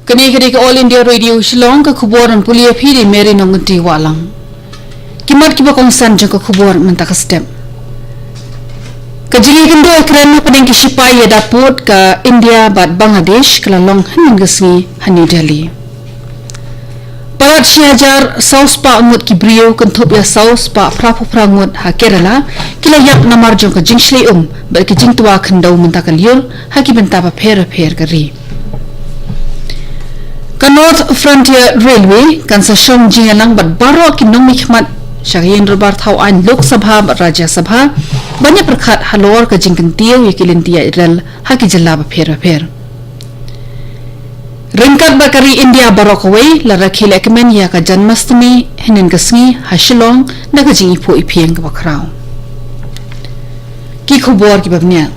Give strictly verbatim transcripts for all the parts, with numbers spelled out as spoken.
Kane ka dei ka All India Radio Shillong, ka khubor ban pule ïa phi da i Mary Nongkynrih Wahlang. Ki mat kiba kongsan jong ka khubor mynta ka step. Ka jingïakynduh ïakren hapdeng ki shipai ïada pud ka India bad Bangladesh ka la long hynnin ka sngi ha New Delhi. Palat shi hajar saw spah ngut ki briew kynthup ïa saw spah phra phew phra ngut ha Kerala ki la ïap namar jong ka jingshlei um bad ka jingtwa khyndew mynta ka lyiur ha ki bynta bapher bapher ka ri. Ka North Frontier Railway kan sa shong jingïalang bad baroh ki nongmihkhmat sha ka ïing dorbar thaw aiñ Lok Sabha bad Rajya Sabha ban ïapyrkhat halor ka jingkyntiew ïa ki lynti ïaid rel ha ki jylla bapher bapher. Ryngkat bad ka ri India baroh kawei, la rakhe lehkmen ïa ka Janmashtami hynnin ka sngi ha Shillong da ka jingiphuh iphieng kaba khraw. Ki khubor kiba bniah.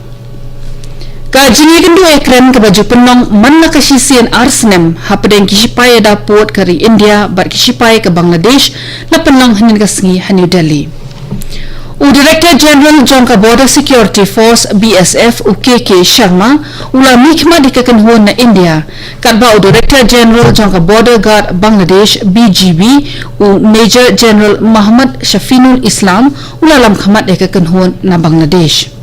Ka jingïakynduh ïakren kaba ju pynlong man la ka shisien ar snem hapdeng ki shipai ïada pud ka ri India bad ki shipai ka Bangladesh la pynlong hynnin ka sngi ha New Delhi. U Director General jong ka Border Security Force, B S F, u K K Sharma u la mihkhmat ïa ka kynhun na India, katba u Director General jong ka Border Guard Bangladesh, B G B, u Major General Muhammad Shafinul Islam u la lam khmat ïa ka kynhun na Bangladesh.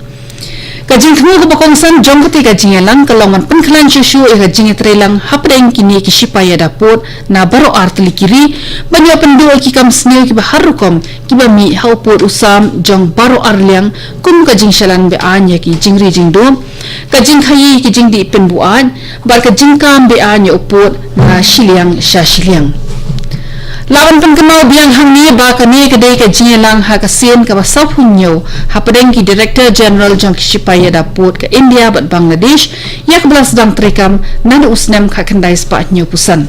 Ka jingthmu kaba kongsan jong katei ka jingïalang ka long ban pynkhlaiñ shuh shuh ïa ka jingïatreilang hapdeng kine ki shipai ïada pud na baroh ar tylli ki ri ban ïoh pynduh ïa ki kam sniew kiba har rukom kiba mih ha u pud u sam jong baroh ar liang, kum ka jingshalan be-aiñ ïa ki jingri jingdup, ka jingkhaïi ki jingdih pynbuaid bad ka jingkam be-aiñ ïa u pud na shiliang sha shiliang. La ban pynkynmaw biang hangne ba kane ka dei ka jingïalang ha ka sien kaba sawphew hynñiew hapdeng ki Director General jong ki shipai ïada pud ka India bad Bangladesh ïa kaba la sdang treikam naduh u snem khatkhyndai spah hynñiewphew san.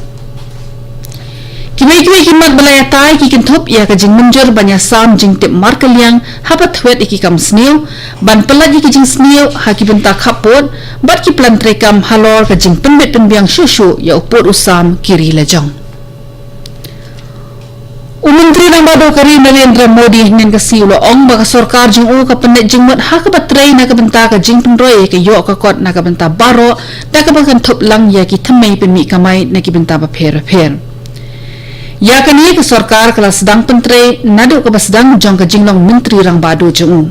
Kiwei kiwei ki mat ba la ïatai ki kynthup ïa ka jingmynjur ban ïasam jingtip markylliang haba thwet ïa ki kam sniew, ban pyllait ïa ki jingsniew ha ki bynta khappud bad ki plan treikam halor ka jingpynbit pynbiang shuh shuh ïa u pud u sam ki ri lajong. U Myntri Rangbah Duh ka ri Narendra Modi hynnin ka sngi u la ong ba ka sorkar jong u ka pynleit jingmut ha kaba trei na ka bynta ka jingpynroi ïa ka ïoh ka kot na ka bynta baroh da kaba kynthup lang ïa ki thymmei pynmih kamai na ki bynta bapher bapher. Ïa kane ka sorkar ka la sdang pyntrei naduh kaba sdang jong ka jinglong Myntri Rangbah Duh jong u.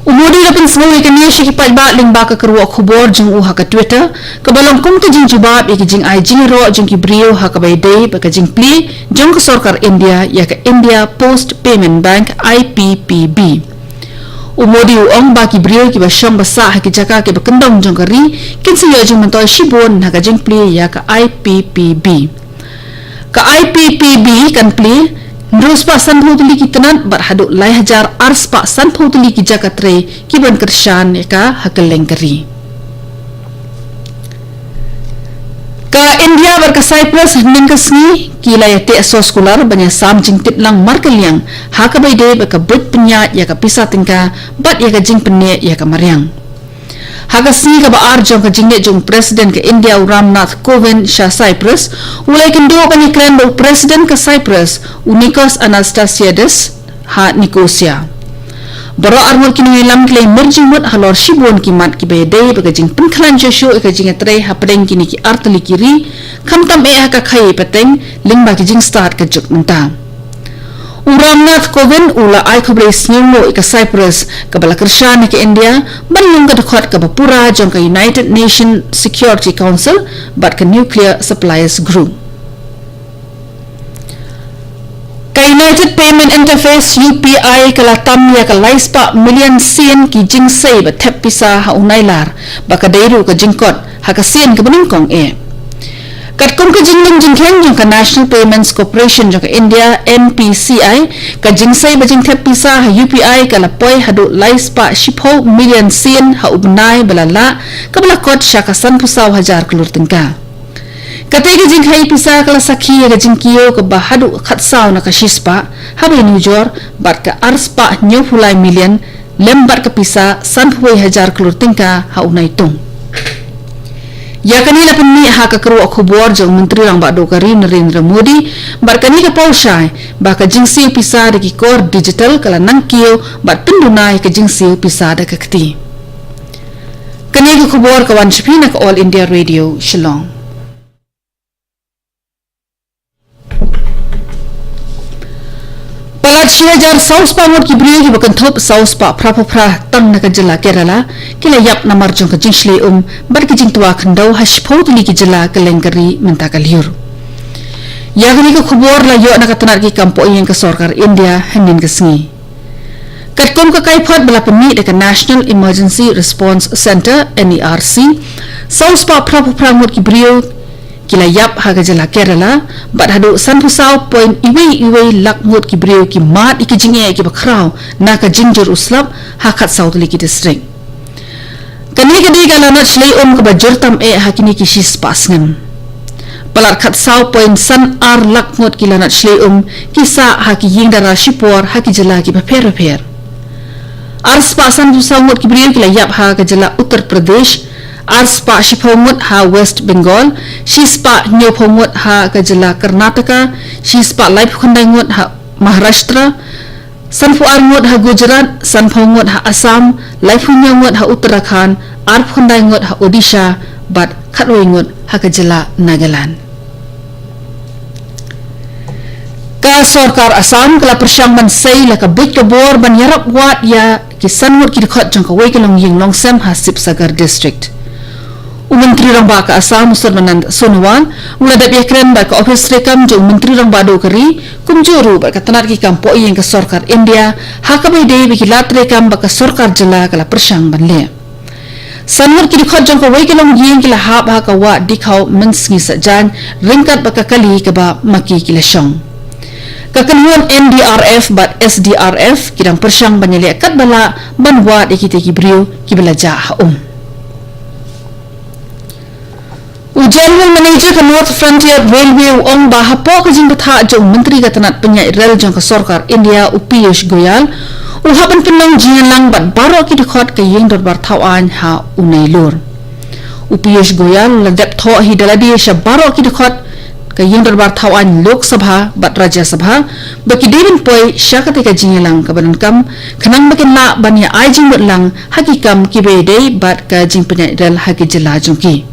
U Modi la pynsngew ïa kane sha ki paidbah lyngba ka kyrwoh khubor jong u ha ka Twitter, kaba long kum ka jingjubab ïa ka jingai jingïaroh jong ki briew ha kaba ïadei bad ka jingplie jong ka sorkar India ïa ka India Post Payment Bank, I P P B. U Modi u ong ba ki briew kiba shong ba sah ha ki jaka kiba kyndong jong ka ri kin sa ïoh jingmyntoi shibun ha ka jingplie ïa ka I P P B. Ka I P P B kan plie hynriew spah sanphew tylli ki tnat bad haduh lai hajar ar spah sanphew tylli ki jaka trei kiban kyrshan ïa ka ha kylleng ka ri. Ka India bad ka Cyprus hynnin ka sngi ki la ïateh soskular ban ïasam jingtip lang markylliang ha kaba ïadei bad ka buit pynïaid ïa ka pisa tyngka bad ïa ka jingpynneh ïa ka mariang. Ha ka sngi kaba ar jong ka jingleit jong u President ka India u Ram Nath Kovind sha Cyprus, u la ïakynduh ban ïakren bad u President ka Cyprus, u Nikos Anastasiades, ha Nicosia. Baroh arngut ki nongïalam ki la ïamir jingmut halor shibun ki mat kiba ïadei bad ka jingpynkhlaiñ shuh shuh ïa ka jingïatrei hapdeng kine ki artylli ki ri, khamtam eh ha ka khaii pateng lyngba ki jingstad ka juk mynta. U Ram Nath Kovind u la ai khublei sngewnguh ïa ka Cyprus, kaba la kyrshan ïa ka India ban long ka dkhot kaba pura jong ka United Nations Security Council bad ka Nuclear Suppliers Group. Ka United Payment Interface, U P I, ka la tam ïa ka lai spah million sien ki jingsei ba thep pisa ha u nailar, ba ka dei ruh ka jingkot ha ka sien kaba nyngkong eh. Katkum ka jinglong jingkheiñ jong ka National Payments Corporation jong ka India, N P C I, ka jingsei ba jingthep pisa ha U P I ka la poi haduh lai spah shiphew million sien ha u bnai ba la lah, kaba la kot sha ka sanphew saw hajar klur tyngka. Katei ka jingkhaii pisa ka la sakhi ïa ka jingkiew kaba haduh khatsaw na ka shispah haba ïanujor bad ka ar spah hynñiewphew lai million lem bad ka pisa sanphew wei hajar klur tyngka ha u naitung. Ïa kane la pynmih ha ka kyrwoh khubor jong u Myntri Rangbah Duh ka ri Narendra Modi, bad kane ka paw shai ba ka jingsiew pisa da ki kor digital ka la nang kiew bad pynduna ïa ka jingsiew pisa da ka kti. Kane ka khubor ka wan sha phi na ka All India Radio Shillong. Palat shi hajar saw spah ngut ki briew kiba kynthup saw spah phra phew phra tang na ka jylla Kerala ki la ïap namar jong ka jingshlei um bad ka jingtwa khyndew ha shiphew tylli ki jylla kylleng ka ri mynta ka lyiur. Ïa kane ka khubor la ïoh na ka tnat ki kam poh ïing ka sorkar India hynnin ka sngi. Katkum ka kaiphod ba la pynmih da ka National Emergency Response Centre, N E R C, saw spah phra phew phra ngut ki briew ki la ïap ha ka jylla Kerala, bad haduh san phew saw point iwei iwei lak ngut ki briew ki mad ïa ki jingeh kiba khraw na ka jingjur u slap ha khatsaw tylli ki distrik. Kane ka dei ka lanot shlei um kaba jur tam eh ha kine ki shispah snem. Palat khatsaw point san ar lak ngut ki lanot shlei um ki sah ha ki ïing dara shipor ha ki jylla kiba pher bapher. Arspah san phew saw ngut ki briew ki la ïap ha ka jylla Uttar Pradesh, arspah shiphew ngut ha West Bengal, shispah hynñiewphew ngut ha ka jylla Karnataka, shispah laiphew khyndai ngut ha Maharashtra, sanphew ar ngut ha Gujarat, sanphew ngut ha Assam, laiphew hynñiew ngut ha Uttarakhand, arphew khyndai ngut ha Odisha, bad khatwei ngut ha ka jylla Nagaland. Ka sorkar Assam ka la pyrshang ban sei la ka buit ka bor ban ïarap wad ïa ki san ngut ki dkhot jong kawei ka longïing longsem ha Sibsagar District. U Myntri Rangbah ka Assam, u Sarbanand Sonowal, u la dep ïakren bad ka ophis treikam jong u Myntri Rangbah duh ka ri, kumjuh ruh bad ka tnat ki kam poh ïing ka sorkar India ha kaba ïadei bad ki lad treikam ba ka sorkar jylla ka la pyrshang ban leh. San ngut ki dkhot jong kawei ka longïing ki la hap ha ka wah Dikhaw mynsngi saitjaiñ, ryngkat bad ka kali kaba ma ki ki la shong. Ka kynhun N D R F bad S D R F ki dang pyrshang ban ïaleh katba lah ban wad ïa kita ki briew kiba la jah ha um. U General Manager ka North Frontier Railway u ong ba hapoh ka jingbthah jong u Myntri ka tnat pynïaid rel jong ka sorkar India, u Piyush Goyal, u hap ban pynlong jingïalang bad baroh ki dkhot ka ïing dorbar thaw aiñ ha u Nellore. U Piyush Goyal u la dep thoh hi da lade sha baroh ki dkhot ka ïing dorbar thaw aiñ Lok Sabha bad Rajya Sabha ba ki dei ban poi sha katei ka jingïalang kaba donkam, khnang ba kin lah ban ïa ai jingmut lang ha ki kam kiba ïadei bad ka jingpynïaid rel ha ki jylla jong ki.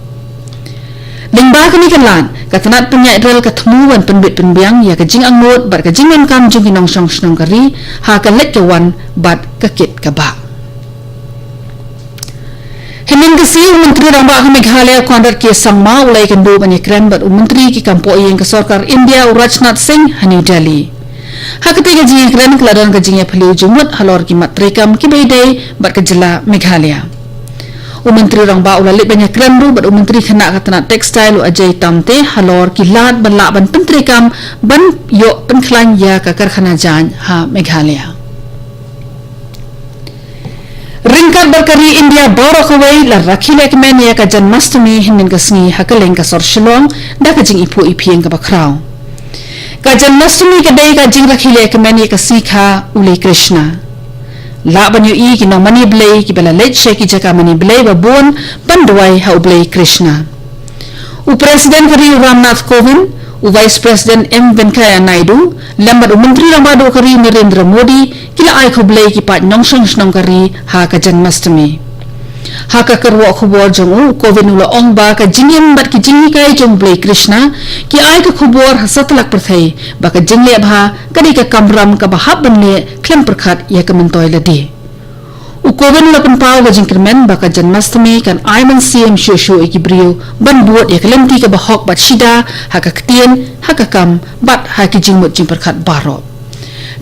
Lyngba kane ka lad, ka tnat pynïaid rel ka thmu ban pynbit pynbiang ïa ka jingangnud bad ka jingdonkam jong ki nongshong shnong ka ri ha ka leit ka wan bad ka kit ka bah. Hynnin ka sngi, u Myntri Rangbah ka Meghalaya, Conrad K Sangma, u la ïakynduh ban ïakren bad u Myntri ki kam poh ïing ka sorkar India, u Rajnath Singh, ha New Delhi. Ha katei ka jingïakren ka la don ka jingïaphylliew jingmut halor ki mat treikam kiba ïadei bad ka jylla Meghalaya. U Myntri Rangbah u la leit ban ïakren ruh bad u Myntri khynnah ka tnat Textile, u Ajay Tamte, halor ki lad ban lah ban pyntreikam ban ïoh pynkhlaiñ ïa ka karkhana jaiñ ha Meghalaya. Ryngkat bad ka ri India baroh kawei la rakhe lehkmen ïa ka Janmashtami hynnin ka sngi ha kylleng ka sor Shillong da ka jingiphuh iphieng kaba khraw. Ka Janmashtami ka dei ka jingrakhe lehkmen ïa ka sngi kha u Lei Krishna. Lah ban ïohi ki nongmane Blei kiba la leit sha ki jaka mane Blei ba bun ban duwai ha u Blei Krishna. U President ka ri u Ramnath Kovind, u Vice President M Venkaiah Naidu, lem bad u Myntri Rangbah duh ka ri u Narendra Modi, ki la ai khublei ki paid nongshong shnong ka ri ha ka Janmashtami. Ha ka kyrwoh khubor jong u, u Kovind u la ong ba ka jingim bad ki jinghikai jong u Blei Krishna ki ai ka khubor ha satlak pyrthei ba ka jingleh bha ka dei ka kamram kaba hap ban leh khlem pyrkhat ïa ka myntoi lade. U Kovind u la pynpaw ka jingkyrmen ba ka Janmashtami kan ai mynsiem shuh shuh ïa ki briew ban bud ïa ka lynti kaba hok bad shida ha ka ktien, ha ka kam bad ha ki jingmut jingpyrkhat baroh.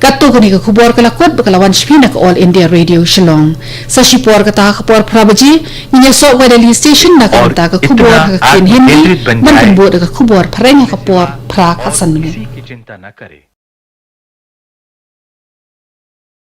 Katto kane ka khubor ka la kut bad ka la wan sha phi na ka All India Radio Shillong. Sa shipor kata ha ka por phra baje ngin ïasoh wei da Delhi Station na ka bynta ka khubor ha ka ktien Hindi, ban pynbud da ka khubor phareng ha ka por phra khatsan minit.